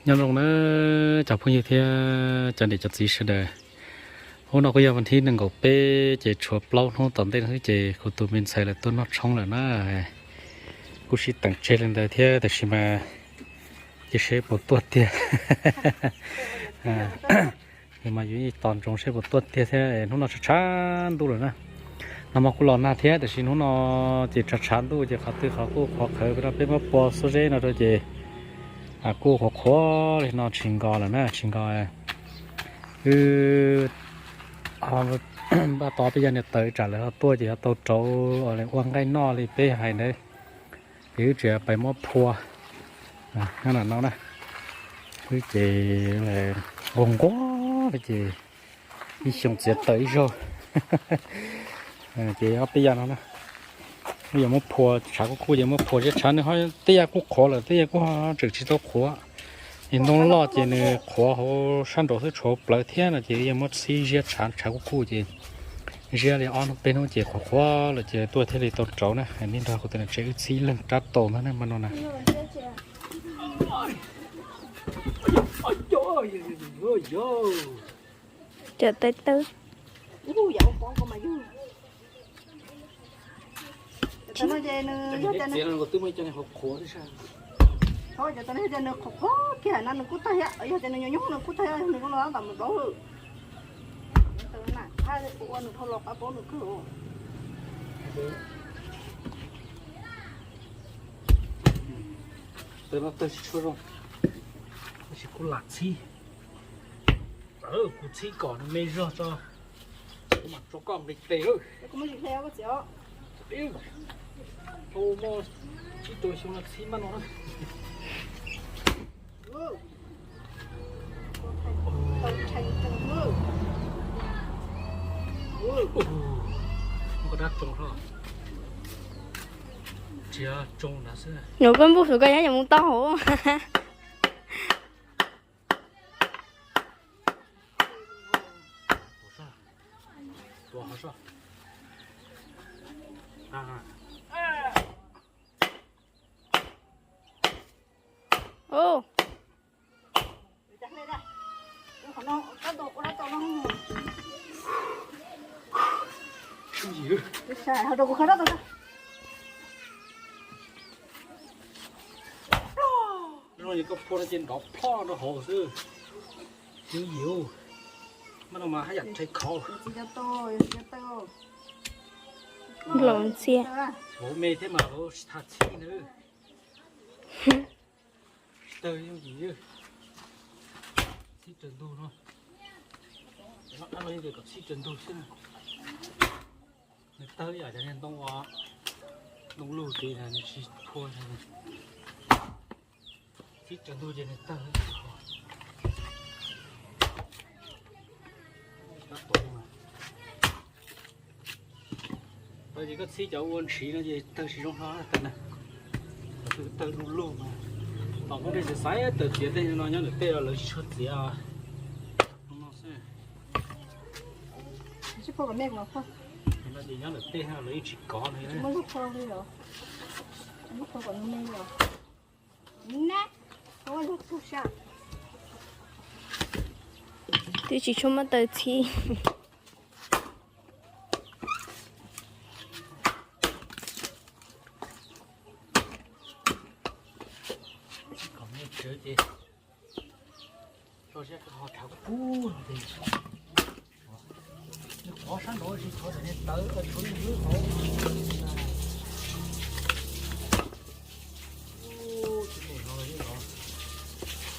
Nyob zoo na cov phooj ywg thiab cov niam cov txiv sawv daws. Hnub no kuj yog vas thib nees nkaum peb ces tshuav plaub hnub tom ntej no xwb ces kuv tus me ntxhais lawv tuaj noj tshoob lawm na. Kuj sib teem tseg li ntawd thiab tab sis mas cia seb puas tuaj tiag. Nws mas yuav tos ntsoov seb puas tuaj tiag thiab. Hnub no tshav tshav ntuj lawm na. Nag hmo kuj los nag thiab tab sis hnub no ces tshav tshav ntuj ces qhov twg qhov kuj qhuav qhawv, peb muab pua xuab zeb no rau ces kuj qhuav qhuav li no tsis nkos lawm na, tsis nkos. Wb npaj tos peb yog niam tais tsam lawv ho tuaj ces ho tau rauv ua nqaij noj li peb hais ntawd. Ces wb tseem pais muab phua nyob no na. Wb ces nquag nquag li ces ib xyoos txiav taws ib zaug. Ces ob peb yam no na, wb yuav muab phua, tshav kuj kuj ces muab phua ziab tshav, nws ho tej yam kuj qhuav lawm tej yam kuj tseem tsis tau qhuav. Es ntoo loj ces nws qhuav hauv sab nraud xwb, tshuav plawv thiab no ces wb yuav muab txhib ziab tshav, tshav kuj kuj ces ziab li ob hnub peb hnub ces qhuav qhuav lawm ces tuaj thiaj li tau rauv na. Nej nrog kuv tus niam tsev wb txhib leeg rab taus ntag na, mas no na. Cawm tais taw. Cov no ces nws yog cov, cov no yog cov nws qhuav qhuav kiag na, nws kuj tag thiab, yog cov nws nyob nyob nws kuj tag thiab, nws zoo los tab tom mus plaub lawm. Ua nws dhau los qab paub nws kawg. Tawg no tawg tsis tshua zoo, tab sis kuj lam txhib. Kuv txhib kom nws me zog tso, kuv mam tso koj nqis tes. Tau muaj tsib rau xyoo no txhib maj no na. Muaj dab tsoo hlo. Tsis yog tsoo nrad xwb. Nyuam koj npuj hwv koj nyob yam mus tau hauv. Koj phua no ces nrov plho rau hauv xwb. Yus yus, maj no mas haj yam rhe khauv. Laus ntxhiab. Vauv me thiab mas vauv tsis tas txhib na. Tsis tawg yooj yim. Txhib raws ntug no. Cov no dab no yeej tias kom txhib raws ntug xwb na. Nws tawg ib yam cov niag ntoo, ntoo lug ces nws tsis phua. Txhib raws ntug ces nws tawg. Tawg ces koj txhib cov ua ntshiv no ces tawg tsis zoo hlo tawg na. Tawg lug lug mas. Tom qab peb xav xaiv tawm txiav tej no nyob ntawm tej los lawv tsis tshua txiav. Nyob ntawm tej lawv yeej tsis kov li. Twb tsis tshua muaj taw txhib. Qhov sab nraud tsis tshuav cov niag tawv, tshuav niag lwb hauv. Tsis mus no los yeej los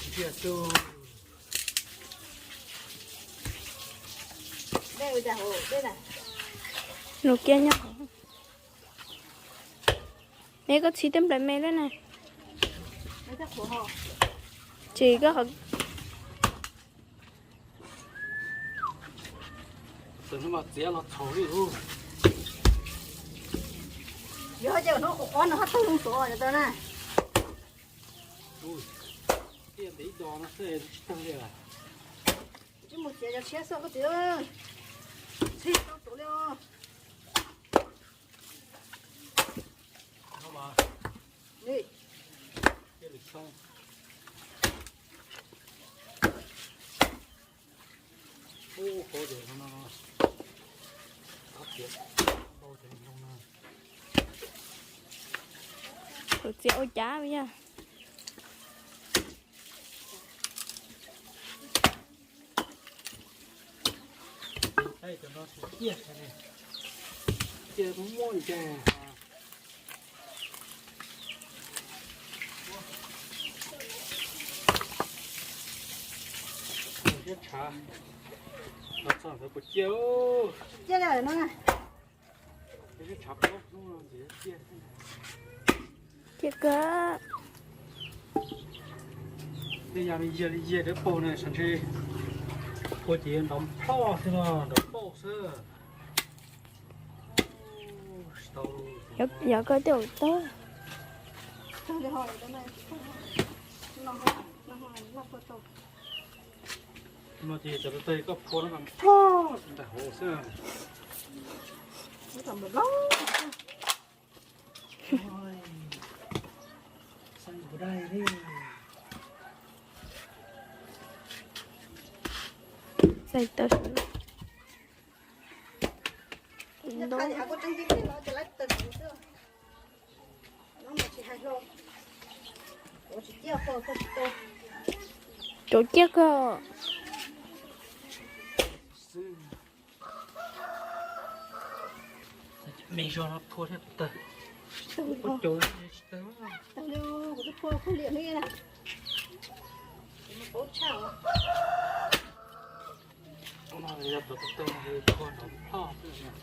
ntsia tug. Lus kiag nyob. Es koj txhib tej nplaim me lawm na. Ces koj qhov Txawm no mas txiav los txhaum li ub. Yog ces no qhuav qhuav no haj tawg zoo tod yog tau na. Ub, tiaj ntev ib do no xwb tsis tawg li. Tsis mus txiav cov tshiab xwb koj txiv. Txhij tau tuav li os. Li. Tiaj lwm xyoo. Kuv txiav ua cas yog. Cov no tsis ciaj, ciaj muaj ncaus. Thiab tshav los txog ntawd puas ciaj? Ciaj lawm no. Thiab tshav plaub hnub no ntxim ciaj. Ciaj kawg. Tej yam li yiag li yiag dawb paug na, sab ntshe ua ces nrov plhoj xwb no, nrov pauj xwb. Yog koj tej ua tag. No ces cov tawg koj phua no mas plhoj ntais hauv xwb. Xais tawg. Rau ciaj kawg. Me zog no phua thiab tawg. Ua cov tsis tawg. Kuv twb phua kuv liam li na. Kuv paub tshaj. Yog tus tawg no phua nrov plhoj xwb.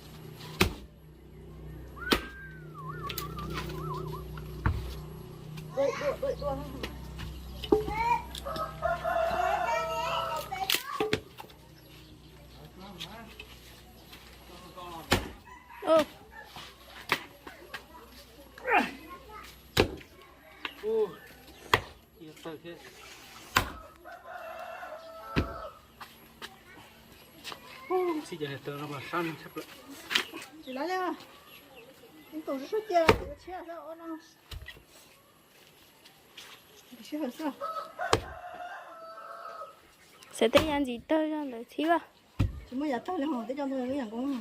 Txij cov niag tawg no mas sab neeg tshaj plaws. Tsis lawv li, ib tug sub sub cia, tshiab xwb no. Xav tej yam ntxim tawg zog ntawd txhib as. Tsis muaj yam tawg li hos, tib co ntawd ib yam nkaus.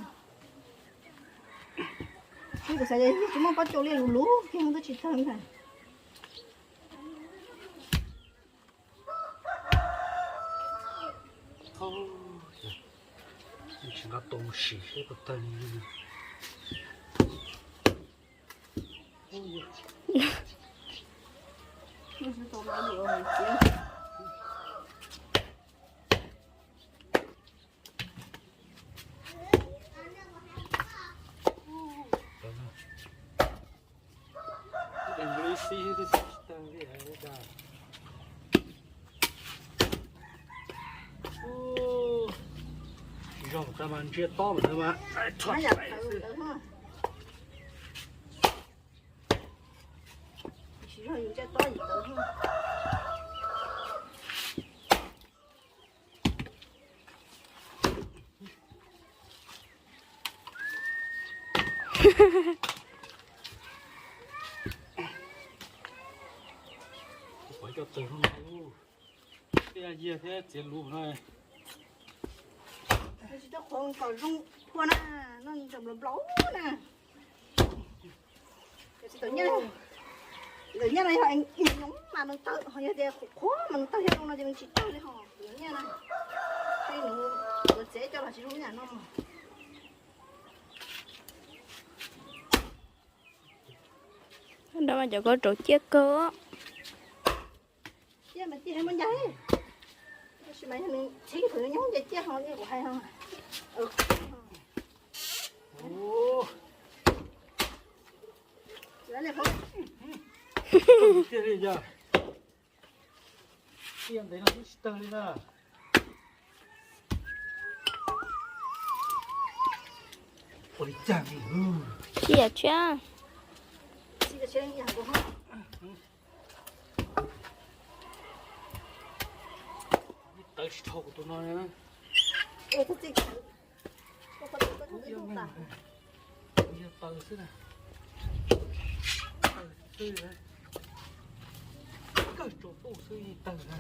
Kuv xav tias tsis muaj pob caus li, luv luv kiag twb tsis tawg ntag. Tsis nqa tus mus sim seb puas tawg li. Tsis zoo tas mas ntsia tob mas ntawd mas. Tsis zoo yus ntsia tob yus tawv. Kuv pov coj tawg zoo no, tej yam yiag thiab txiav luv no. Tsis tau qhuav kom zoo phua na, noj ntsaum nplaum nplaum na. Txiv tawv nyaj, txiv tawv nyaj no yog nyoos mas nws tawg, ho yog tias qhuav mas nws tawg, yog zoo no ces nws tsis tawg li hos. Txiv tawv nyaj na, nws tuav txiav coj los tsis zoo ib yam no. Nrog mas cov ko rau ciaj kawg. Ciaj mas ciaj muaj ncaj, tab sis mas yog nws txhib thaum nws nyob ces ciaj ho li kuv hais ho. Ciaj li yog, ciaj ntev no twb tsis tawg li na. Ua li cas li? Ciaj tshiab. Tawv tsis dhau kuv tus no na. Yog tawv xwb na. Tawv xwb na. Kawg tsaus ntuj xwb yeej tawg na.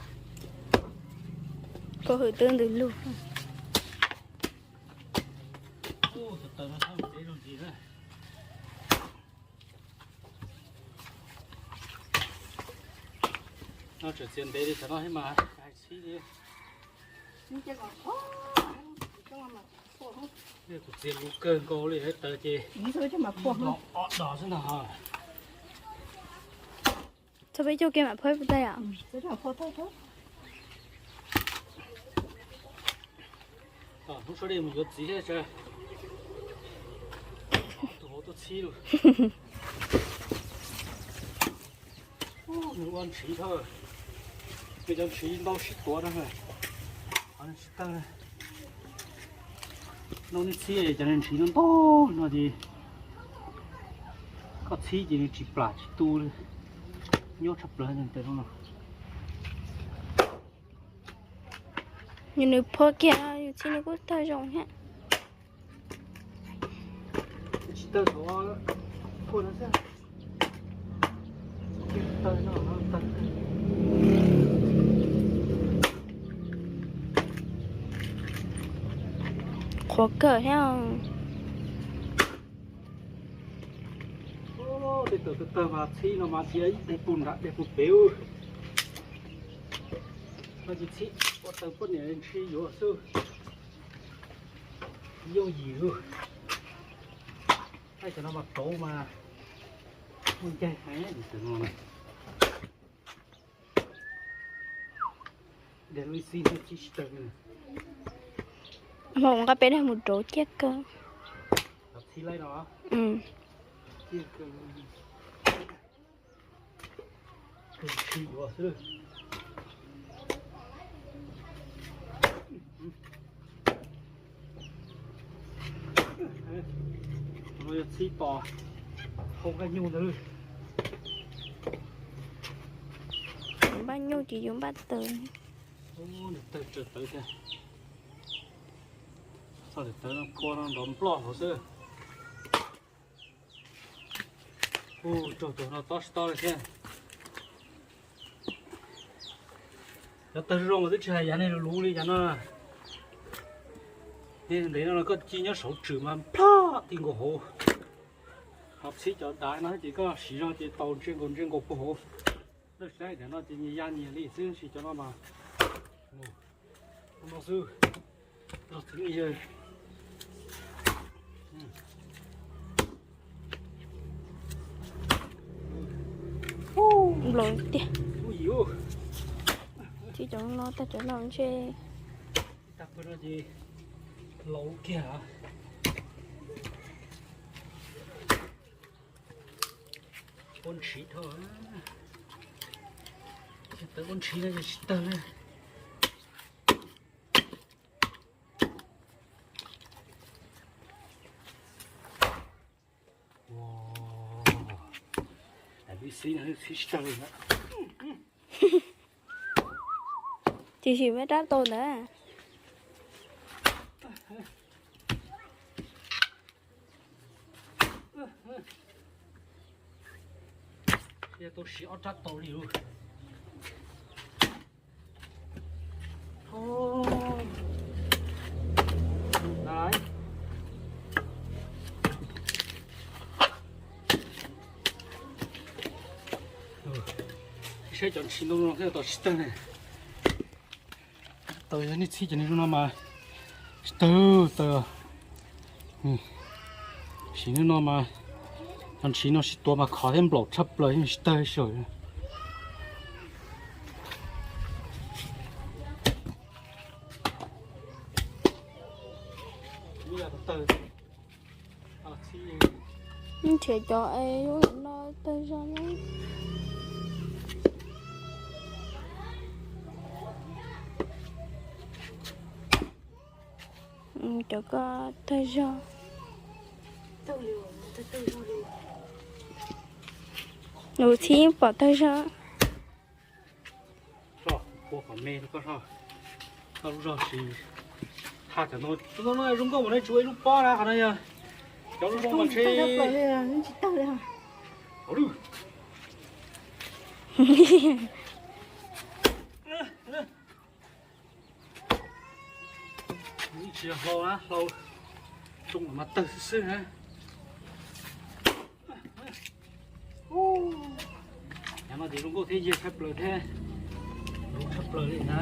Koj hwm twb ntws lug. Txias ntev li cov no thiab mas hais txhib li. Kuv txias luv kawg nkaus li, taws ces ob dos xwb ntag. Txhob peb caug kiag mam phab puas tau yom? Hnub sawv daws mus yuav txiv thiab sas, tus hauv tuaj txhib lawm. Nws ua ntshiv thawj, nws cov ntshiv ntau sib tuav no, qhov nws tsis tawg. Noj nej txhib cov ntshiv no ntau no ces koj txhib ces nws tsis plam tsis tu li, nyob tshaj plaws ntawm no. Yog nws phua kiag yus txhib nws kuj tawg zoo thiab. Tsis tawg, tawg no, tawg. Qhuav kawg thiab. Tej tawg tawg tawg mas txhib no mas tsis dej puag nram dej puag pem. No ces txhib ua tawg poj niam ntshis yuav xwb. Yooj yim lawm. Tej cov no mas rauv mas muaj ncaig heev. Hmo ua nqa peb dag mus rauv ciaj kawg. Txhib tos hau nqaij nyuj ntawd. Npaj nyuj ces yus npaj taws. Tawg tawv thiab. Txoj tawv no kua no nrov nploj hauv xwb. Ua rau tus no tob tsis tob li thiab. Cov tawg zoo mas twb tsis hais yav nej luv li cov no. Nej ntev no koj ci nyob saum tswm mas plhoj ti nkaus hauv. Ho txhib cov dav no ces koj siv zog ces tau ntsia nkaus ntsia nkaus puag hauv. Lawv saib tias no ces nyias ya nyias li xwb, tab sis cov no mas no xwb. Los txwv yawg. Nplaum tiag. Tsis cov no tag cov no ntshe. Tag pawg no ces laus kiag. Ua ntshiv dhau. Tsis tawg ua ntshiv no ces tsis tawg li. Tib xib no txhib tsis tawg li. Tiam sis muab rab tau ntawd. Yog tau siv ob rab tau li lawm. Saib cov ntshis ntoo no thiaj tau tsis tawg ne. Tau yog nej txhib cov niag zoo no mas tsis tawg tawg. Sim neej no mas cov ntshis no sib tuav mas khov thiab nplaum tshaj plaws yeej tsis tawg saum. Nrhiav cov es lub no tawg zog na. Cov ko tawg zog. Nws txhib pom tawg zog. Koj lub zog tsis, tha cov no, no zoo nkauj mas nej tsuas ib lub pob na, qhov no yog cov lub zoo mas ntshe. Ib tsis hlau na, hlau zoo mas tawg xwb xwb na. Cov no ces zoo nkauj thiab yag tshaj plaws thiab. Plaws li na.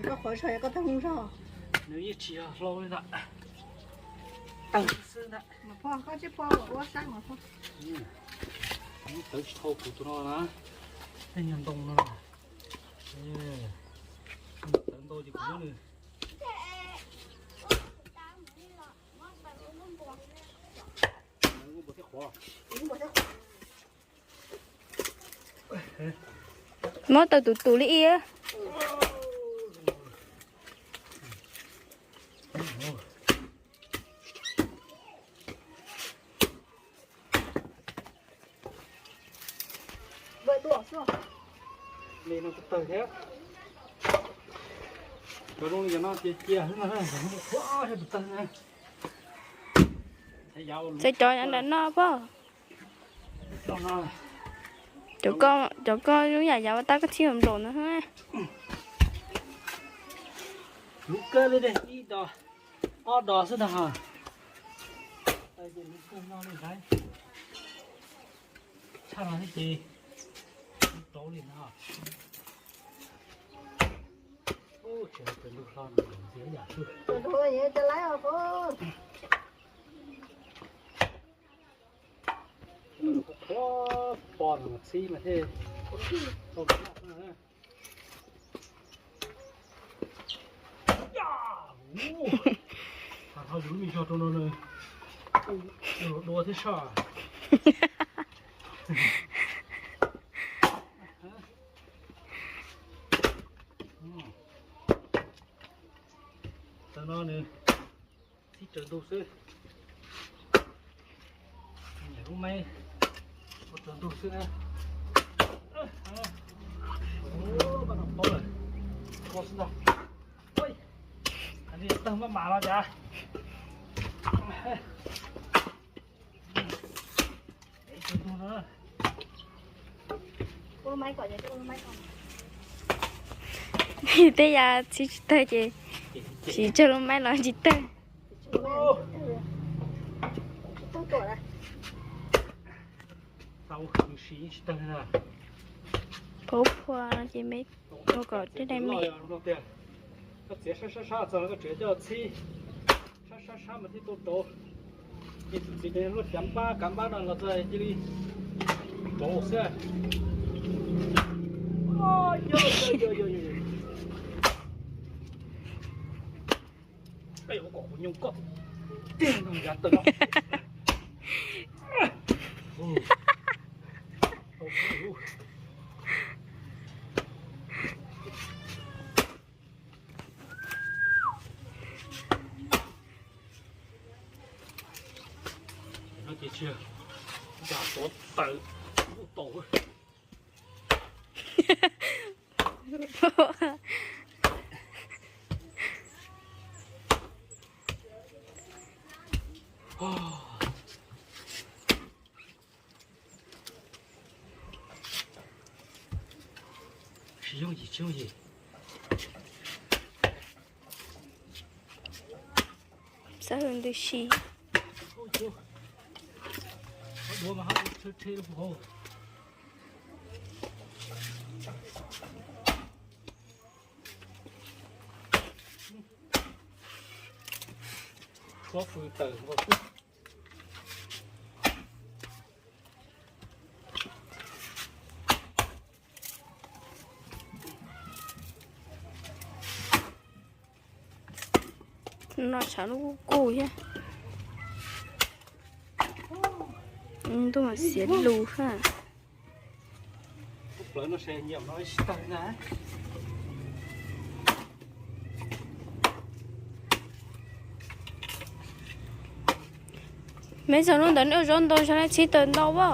Koj qhuav zog, koj tag hwj zog. Nws yeej tsis yog hlau li ntag. Tawg xwb ntag. Mas pog, koj tsij pog ua sab mas pog. Tawv tsis dhau kuv tus no na. Tej nyuag ntoo no. Tawv ntau ces kuv muab nws. Muab tau tus tus li ib. Txawm cov nram no pog. Cov koj, cov koj lub yam yav ua tag koj txhib nplaum ntawd. Lub kawg li, ib dos, ob dos xwb ntag. Tshaj no thiab ces rauv li no. Tseem ntug hlo ntxiv yam xwb. Qhuav pog no txhib mas thiaj tau. Thaum yus lub me zog rau no, dua thiab soj. Tam no nws txhib raws ntug xwb. Niam lub maib ua raws ntug xwb na. Pab no paub lawm. Koj xwb ntag. Ui, tawg maj mam los cas. Tej yam txhib tsis tawg ces siv tsawg lub maib los tsis tawg. Phauj phua ces me ua kom tej dai me. Koj txiav sab sab sab txog koj tseem coj txhib sab sab sab mas thiaj tau rauv. Ces tus txiv luaj cav npab kav npab no los txog cia li rauv xwb. Ua kom kuv nyoo koj tiag no yav tawm no. No ces tsis yog, nrog tuav tawm lub tau. Tsis yooj yim, tsis yooj yim. Xav hwm ntws si. Tshuav fws tawm nkaus xwb. No tshav lub kuj thiab. Ntuj mas xiav lus ha. Meb txog hnub ntawd nej ua zaub ntau zog ne, txhib tawg ntau as.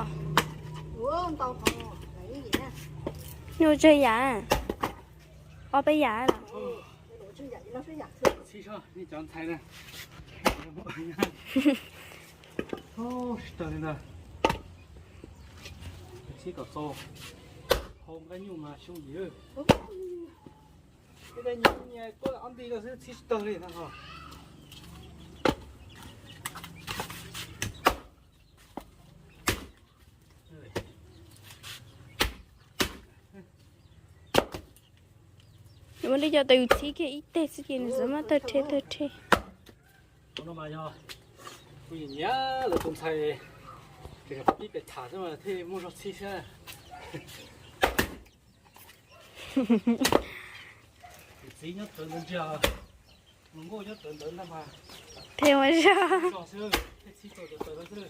Nej ua tsawg yam? Ob peb yam los? Txhib kom txaus, hau nqaij nyuj mas xyoo yim. Tej nyuj nyias tuab ob nti no xwb txhib tsis tawg li no. Muab li cov tau yus txhib kiag ib teg xwb ces nws txawm muab tawg rhe tawg rhe. Tus no mas yog kuv nyiam nyiam lawv tus ntxhais, tseem pib pem tham xwb mas thiaj muaj zog txhib xwb. Tus txiv nyob rawv ntawd ntsia, tus nkauj nyob rawv ntawd ntag mas. Thiaj muaj zog. Zog xwb, thiaj txhib tau cov taws no xwb.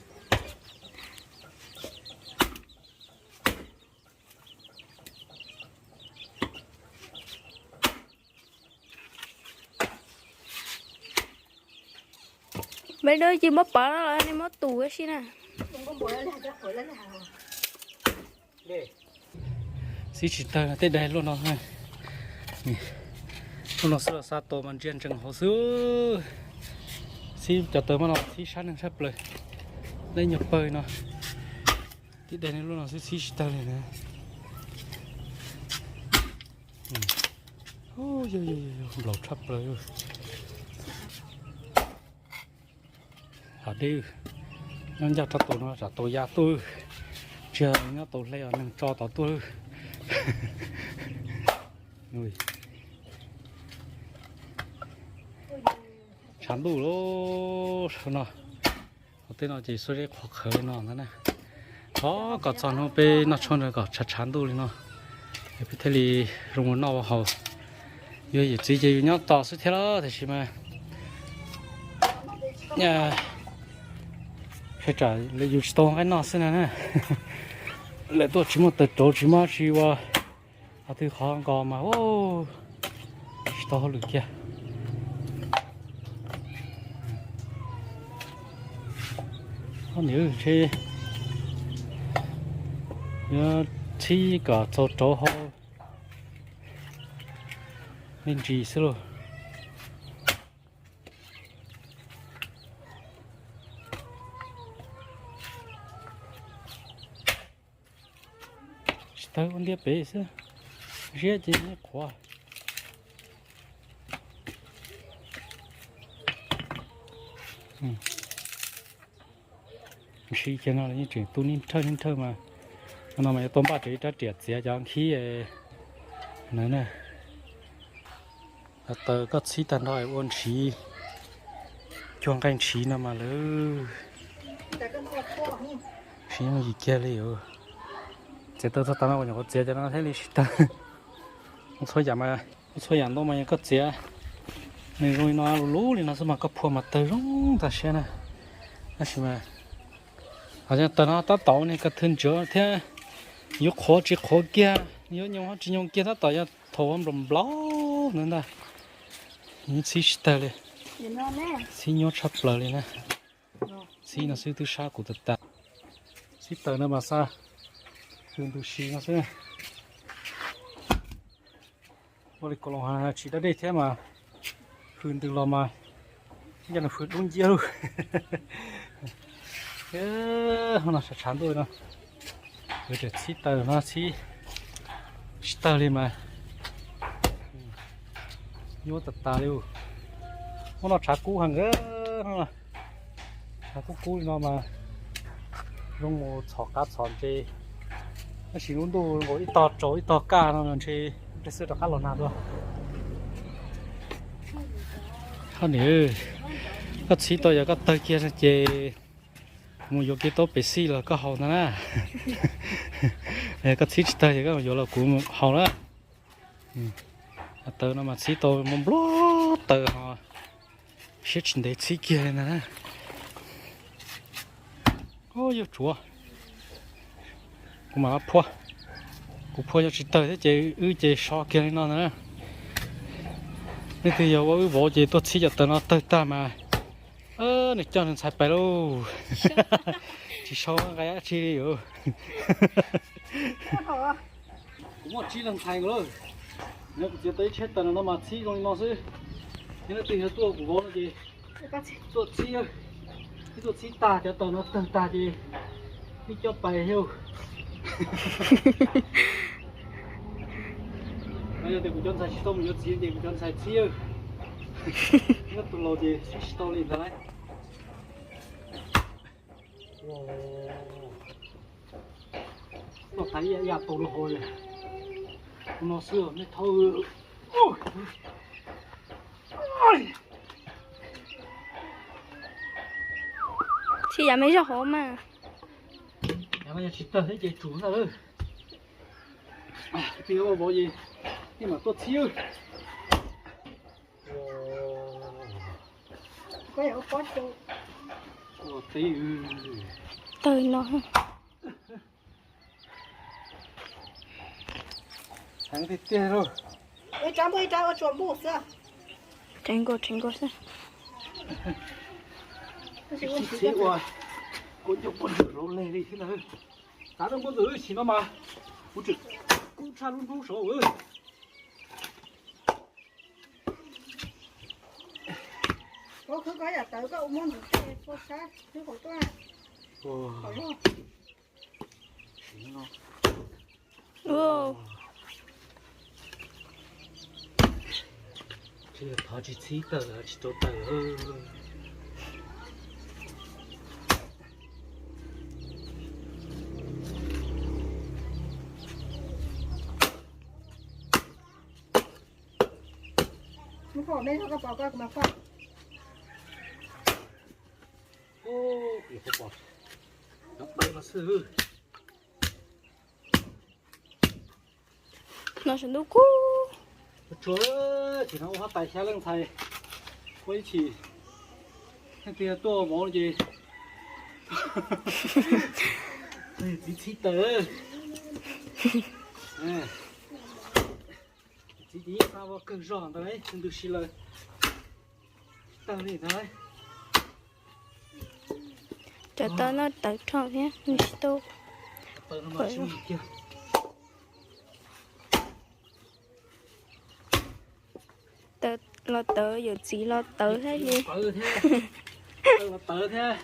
Peb dub cia muab pov no los nej muab tus ua si na. Xib tsis tawg tej daig luaj no. Luaj no xwb los xa tau mas ntsia ntsees hauv xwb. Xib cov taws maj no xib sab neeg tshaj plaws. Leb nyuag pawg no. Tej daig luaj no xwb xib tsis tawg li na. Nplaum tshaj plaws. Hav dej, nyob ncaj rau tus no tsam tus ya tuaj, tsis yog nyob tus hle os neeg tso tod tuaj. Tshav ntuj lawm no. Ua tej no ces xuab zeb qhuav qhawv li no ntag na. Thov kom txog hnub peb noj tshuaj nrog kom tshav tshav ntuj li no, es peb thiaj li zoo ua noj ua haus. Yus yawm txiv ces yus nyob tos xwb thiab los tiam sis mas tsam yus tsis tau nqaij noj xwb na. Lawv tuaj tsis muaj taws rauv tsis muaj tsis ua, qhov twg qhov nkaus mas tsis tau hauj lwm kiag. Ob niam ntshe yuav txhib kom txaus rauv hau me ntsis xwb lauj. Tsis tawg ua ntiab pem xwb, ziab ces qhuav. Ntshis kiag no yeej tseem tu nij nrhawj nij nrhawj mas, no mas yuav tau npaj tsev ib rab riam txiav cov nkhib na. Taws koj txhib tag nrho ua ntshiv, cuag nqaij ntshiv no mas lawv siv yooj yim kiag li. Txiav taws txog tas no ua nyuam qhuav txiav cov no thiaj li tsis tawg. Txhua yam mas, txhua yam ntau mas yog koj txiav nws zoo li no lus lub li no xwb mas koj phua mas tawg zoo tag siab na. Tab sis mas, hos yog taws no tab tom ua niag ko thw ntsuav thiab, yuav qhuav tsis qhuav kiag, yuav nyoo tsis nyoo kiag, tab tom yog thaum ua nplaum nplaum ntawd ntag. Txhib tsis tawg li, txhib nyuaj tshaj plaws li na. Txhib no xwb twb sab kuv tas tas. Txhib taws no mas xa hws ntws si no xwb. Ua li kaus loos tsis da dej thiab mas hws ntws los mas ib co nws hws dub nciab lauj. Hmo no tshav tshav ntuj no, txhib taws no txhib tsis tawg li mas nyuaj tas tas li. Hmo no tshav kub heev, tshav kub kub li no mas zoo mus txhom qav txhom ntses. Tab sis lub ntuj nkaus ib tog tsaus ib tog kaj no ntshe ple xwb rov qab los nag dua. Hos niam, koj txhib tau yog koj tawg kiag ces mus yuav kiag taub pes xij los koj haus ntag na. Koj txhib tsis tawg ces koj mus yuav los kuv haus na. Taws no mas txhib tau muaj nplob taws ho siab tsis ntev txhib kiag li ntag na. Yuav tsuav, kuv mam phua, kuv phua yog tsis tawg thiab ces wb ces so kiag li no ntag na. Leej twg yog ua wb vauv ces tuaj txhib cov taws no tawg tag mas nws coj nws ntxhais pais lauj. Tsis sau nqaij dab tsi li. Kuv muaj tsib leeg ntxhais lawm, kuv txiav tau ib tsheb taws no mas txhib zoo li no xwb. Yog leej twg yog tuaj kuv vauv no ces tuaj txhib, twb tuaj txhib tag cov taws no tawg tag ces wb coj pais thiab. Yog tias kuv cov ntxhais tsis tau mus yuav txiv ces kuv cov ntxhais txhib, nyob tus laus ces txhib tsis tau li ntag lauj. Noj tas ib yam tau lub hauv li no xwb, nej thaub Tsis yam me zog hov mas. Yog tsis tawg thiab ces tsum ntag. Tig ua vauv ces yeej mam tuaj txhib. Tawg no. Heev tiag tiag lauj. Tseem nkaus, tseem nkaus xwb. Txhib ua kuv cov npua ntsuag rau leg li thiab ntag. Tav npua ntsuag sim no mas kuv tseem kub tshaj lub hnub saud. Koj khwv koj yam tawv koj ua muab ntxim tej koj sab xwb hauv tuaj. Thov tsis txhib tawg, tsis tau tawg. No saum ntuj kub. Tsuag, ces no ua huab tais xya leej ntxhais ua ib chim, leej twg tuaj vauv ces txiv txhib tawg. Txiv ces yeej xa ua kawg zog ntawd, ntws si lawm. Tawg li ntawd. Cov tawv no tawv rho thiab nws tsis tau. Tawv los tawv, yawm txiv los tawv thiab li. Los tawv thiab.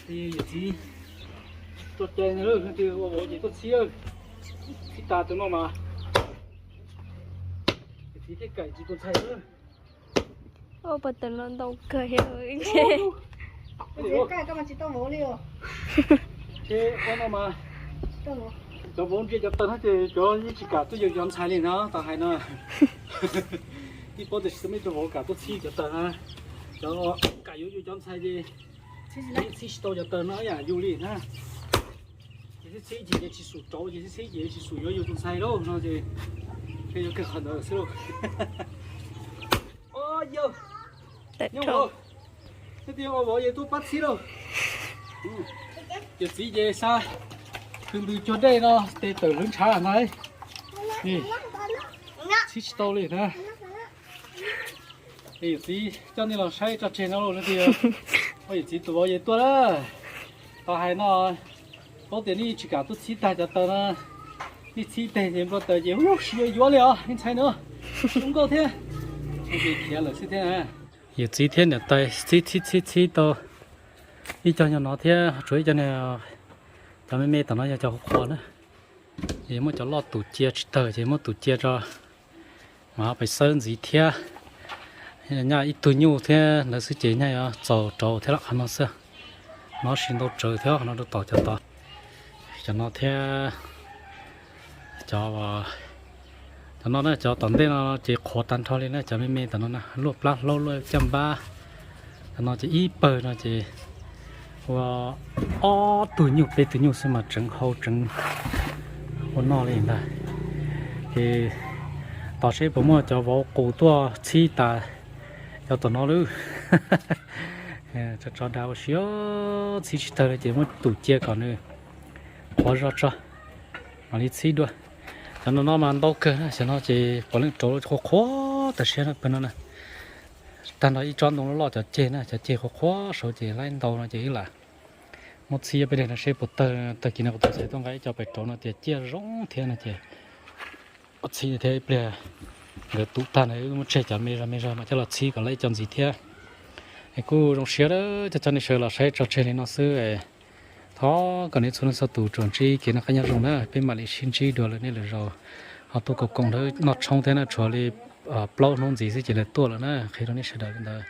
Yawm txiv tso cai ntag, leej twg ua vauv ces tuaj txhib, txhib tas tus no mas yawm txiv thiaj kam tsis tus ntxhais. Ua pas tawv los ntau kawg thiab. Cov vauv ntsia cov tawv no ces cov yeej tsis kam tuaj yug cov ntxhais li no, tau hais no. Yeej paub tias tsis tau muaj ib tug vauv kam tuaj txhib cov tawv na. Cov kam yuav yug cov ntxhais ces yeej txhib tsis tau cov tawv no ib yam yus li na. Ces txhib txhib ces tsis xum rauv, ces txhib txhib ces tsis xum yuav yug tus ntxhais lauj no ces, ces yuav kawg qhov ntawd xwb lauj. Yog nyob ua, nyob tias ua vauv ces tuaj pab txhib lauj. Yawm txiv ces xa tus ntws cuag dej no tes tawm hlwv ntshav ntag. Txhib tsis tau li na. Yawm txiv coj nej los saib tso tseg no lauj, leej twg yog yawm txiv tus vauv ces tuaj na. Tau hais no, paub tias nej tsis kam tuaj txhib tag cov tawv na, nej txhib tag ces npua tawv ces ub siv yuav yuav li os, nej ntxhais na, zoo nkauj thiab. Ces khiav lawm xwb thiab. Yawm txiv thiab niam tais txhib txhib txhib txhib tau ib co nyuag no thiab, tshuav ib co, cov me me tom no yog cov qhuav qhuav na. Ces muab cov loj tus cia tsis tawg ces muab tus cia tso, mas pes xawb ntxiv thiab. Nyaj ib tug nyuj thiab ntawd xwb ces nyaj yuav txaus rauv thiab lawm qhov no xwb. No siv ntau tsawv thiab qhov no rau tom cov tod. Cov no thiab, cov, cov no na, cov tom ntej no ces qhuav tag nrho li na, cov me me tom no na, luaj plab hlaub luaj caj npab. Cov no ces ib pawg no ces ua ob tug nyuj peb tug nyuj xwb mas tseev hau tseev ua noj li ntag. Ces tos seb puas muaj cov vauv qus tuaj txhib tas cov tom no lawm. Tso tso dag ua si, txhib tsis tawg li ces muab tus cia kom nws qhuav zog tso mam li txhib dua. Cov no no mas ntau kawg na, cov no ces puav leej rauv qhuav qhuav tam sim no pawg no na. Tag nrho ib tsob ntoo loj loj cov ceg na, cov ceg qhuav qhuav saud ces laib ntau no ces wb lam muab txhib peb daim no seb puas tawg. Tag kis no kuv tus ntxhais tuaj nqa ib co pais rauv no tias ciaj zoo thiab no ces ua txhib thiab ib pliag nkawd tum tag na wb muab tseg cov me zog me zog mas coj los txhib kom laib ib co ntxiv thiab. Es kuj zoo siab coj coj nej sawv los saib tso tseg li no xwb. Thov kom nej txhua leej txhua tus tsuas ntsib kev noj qab nyob zoo na, peb mam li sib ntsib dua lwm hnub lwm zaus. Ho tuaj koom koom nrog noj tshoob thiab na, tshuav li plaub hnub ntxiv xwb ces lawv tuaj lawm na, qhia rau nej sawv daws li ntawd.